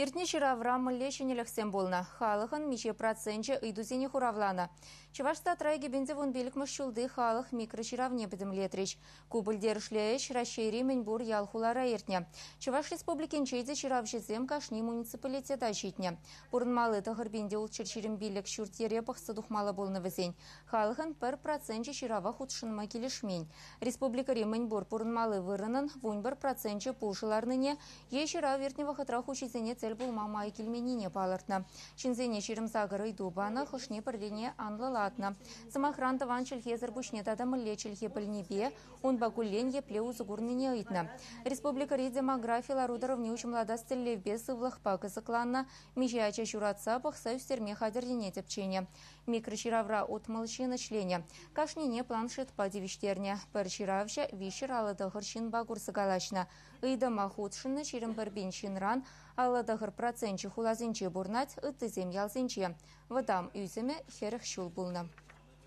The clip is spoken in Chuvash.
Иртнӗ ҫыравра мӗнле ҫӗнӗлӗхсем пулнӑ? Халӑхӑн миҫе проценчӗ ыйтусене хуравланӑ? Чӑвашстатра 2015-мӗш ҫулти халӑх микроҫыравне пӗтӗмлетрӗҫ. Ку пӗлтерӗшлӗ ӗҫ Раҫҫейри мӗнпур ял-хулара иртнӗ. Чӑваш Республикинче те ҫыравҫӑсем кашни муниципалитета ҫитнӗ. Пурӑнмалли 9625 ҫурт-йӗре пӑхса тухмалла пулнӑ вӗсен. Халӑхӑн пӗр проценчӗ ҫырава хутшӑнма килӗшмен. Республикӑри мӗнпур пурӑнмалли вырӑнӑн 11 проценчӗ пушӑ ларнине е ҫырав иртнӗ вӑхӑтра хуҫисене тӗл пулма май килменнине палӑртнӑ. Ҫынсене 28 ыйту панӑ, хӑшне пӗррине анлӑлатнӑ. Сӑмахран, тӑван чӗлхесӗр пуҫне тата мӗнле чӗлхе пӗлнипе, унпа куллен епле усӑ курнине ыйтнӑ. Республикӑри демографи лару-тӑрӑвне уҫӑмлатас тӗллевпе сывлӑхпа кӑсӑкланнӑ, миҫе ача ҫуратса пӑхса ӳстерме хатӗррине тӗпченӗ. Микроҫыравра 60 ҫын ӗҫленӗ. Кашнине планшетпа тивӗҫтернӗ. Пӗр ҫыравҫӑ 359 ҫынпа курса калаҫнӑ. Ыйтӑма хутшӑннӑ 21 пин ҫынран 59 проценчӗ хуласенче пурӑнать, ыттисем ялсенче. Вӑтам ӳсӗмӗ 40 ҫул пулнӑ.